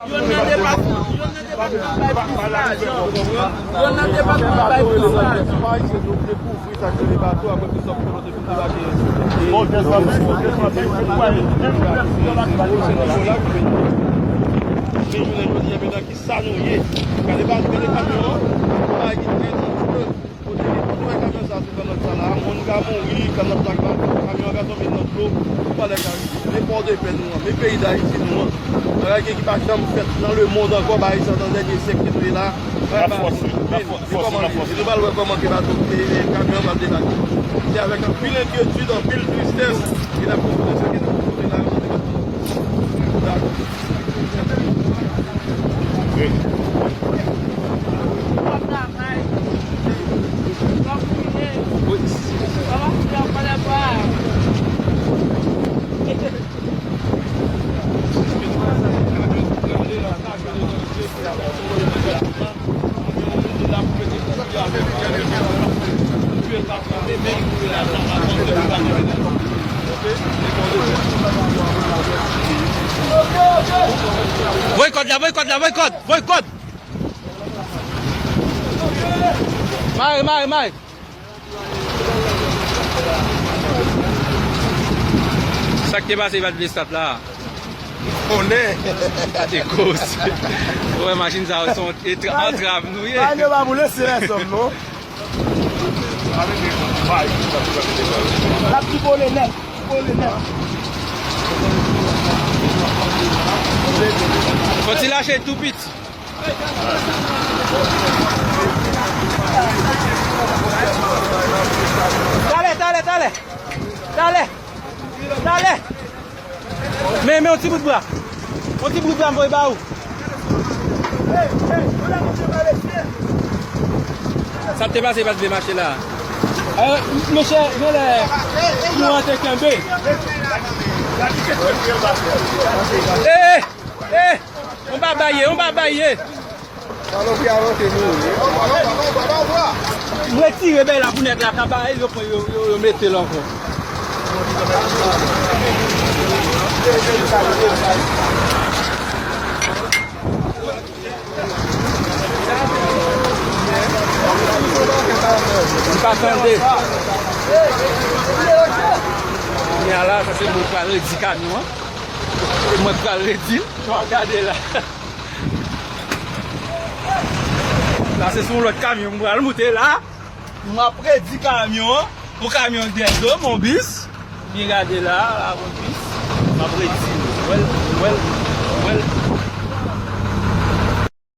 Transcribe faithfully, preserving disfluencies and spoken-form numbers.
Youn nan depatman, youn nan depatman bay plis lajan. Youn nan depatman bay plis lajan. Bon, jodi a, men nan ki sa nou ye. Gade, gade kamyon an, bagay ki trè danjere. Kote ki kote wè kamyon sa sou kannòt sa la, moun ka mouri, kannòt la ka, kamyon an ka tonbe nan dlo, ou pa lè ka rive. Men Pòdepè nou an, men peyi Dayiti nou an. Bagay gen ki pa janm fèt nan lemonn ankò, bagay sa nan dènye syèk ke nou ye la. Bagay pa vin, vin kòman li ye. Nou pral wè kòman ke bato, e, e, kamyon an pral debake. Se avèk anpil enkyetid, anpil tristès ke n ap konfwonte sa ke nou konfwonte la nan depatman. Dakò. Voye kòd la, voye kòd la, voye kòd, voye kòd. Mare, mare, mare. Sa k te pase, pa t vle stat la. Konnen. Gade koze. Ou wè machin sa yo, se yon etra-, antrav nou ye. Ay, nou pa boule, se lè sòm, non. L ap pi bole nèt, pi bole nèt. Fò ti lache tou piti. Talè, talè, talè. Talè. Talè. Men, men, yon ti bout bra. Yon ti bout bra, m voye ba ou. Sa te pase, pa t vle mache la. Eh, mesye, genlè, kouran te kenbe. Eh, eh, eh, on pa baye, on pa baye. Salopri a rantre nou. M retire bèy la pou nèg la ka ba yo pran yo, yo, yo mete l ankò. M pa tande. Kounye a la, sa se mwen k pral redi kamyon an. E mwen k pral redi l. Gade la. La se sou yon lòt kamyon m pral moute la. M ap redi kamyon an. Yon kamyon dèzo, yon bis. Byen gade la, la yon bis. M ap redi l. Wèl, wèl.